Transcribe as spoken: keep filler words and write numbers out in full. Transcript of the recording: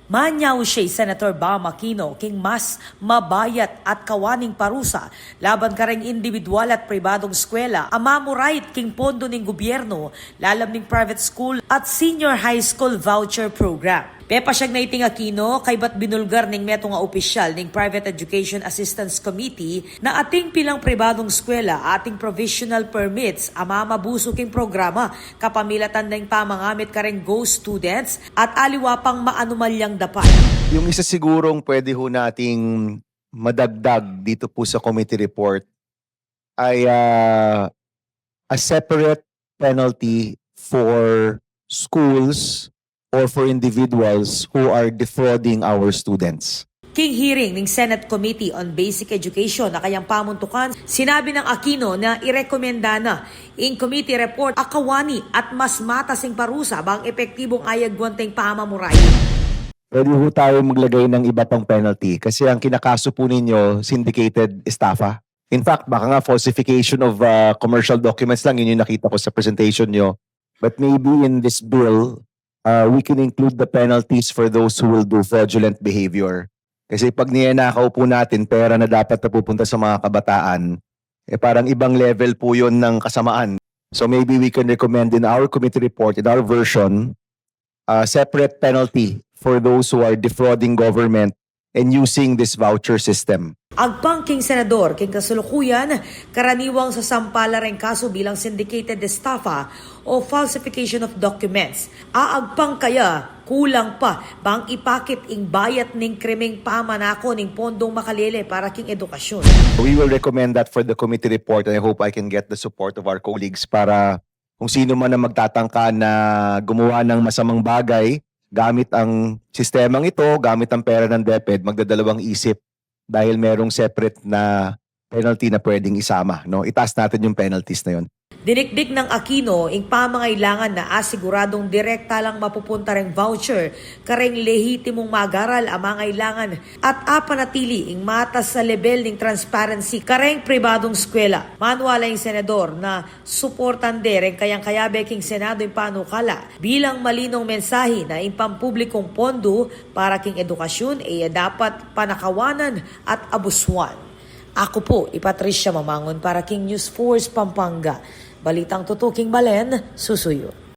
Manyausi i Senator Bam Aquino king mas mabayat at kawaning parusa laban kareng indibidwal at pribadung eskwela a mamurait king pondo ning gubyernu, lalam ning private school at senior high school voucher program. Pepasyag na iting Aquino kaybat binulgar ning metung a opisyal ning Private Education Assistance Committee na ating pilang pribadung eskwela ating provisional permits a mamabusu king programa kapamilatan deng pamangamit kareng GO students at aliwa pang maanumalyang dapat. Yung isa sigurong pwede ho nating madagdag dito po sa committee report ay ah, a separate penalty for schools or for individuals who are defrauding our students. King hearing ning Senate Committee on Basic Education na kayang pamuntukan, sinabi nang Aquino na irekomenda na ing committee report a kawani at mas matas ing parusa bang epektibung ayagwan teng pamamurai. Pwede ho tayo maglagay ng iba pang penalty kasi ang kinakaso po ninyo, syndicated estafa. In fact, baka nga falsification of uh, commercial documents lang, yun yung nakita ko sa presentation nyo. But maybe in this bill, uh, we can include the penalties for those who will do fraudulent behavior. Kasi pag niyanakaw po natin pera na dapat napupunta sa mga kabataan, eh parang ibang level po yun ng kasamaan. So maybe we can recommend in our committee report, in our version, a separate penalty for those who are defrauding government and using this voucher system. Agpang king senador, king kasalukuyan, karaniwang sasampa la reng kasu bilang syndicated estafa o falsification of documents. Aagpang kaya kulang pa bang ipakit ing bayat ning krimeng pamanako ning pondong makalele para king edukasyon. We will recommend that for the committee report and I hope I can get the support of our colleagues para kung sino man ang magtatangka na gumawa ng masamang bagay gamit ang sistemang ito, gamit ang pera ng DepEd, magdadalawang isip dahil merong separate na penalty na pwedeng isama. No? Itaas natin yung penalties na yun. Dinikdik nang Aquino ing pamangailangan na asiguradung direkta lang mapupunta reng voucher kareng lehitimong mag-aral a mangailangan at apanatili ing matas a lebel ning transparency kareng pribadung eskwela. Maniwala ing senador na suportan de reng kayang kayabe king Senado ing panukala bilang malinong mensahe na ing pampublikong pondo para king edukasyon e ya dapat panakawanan at abusuan. Aku pu i Patricia Mamangun para king News Force Pampanga. Balitang tutuking balen, susuyu.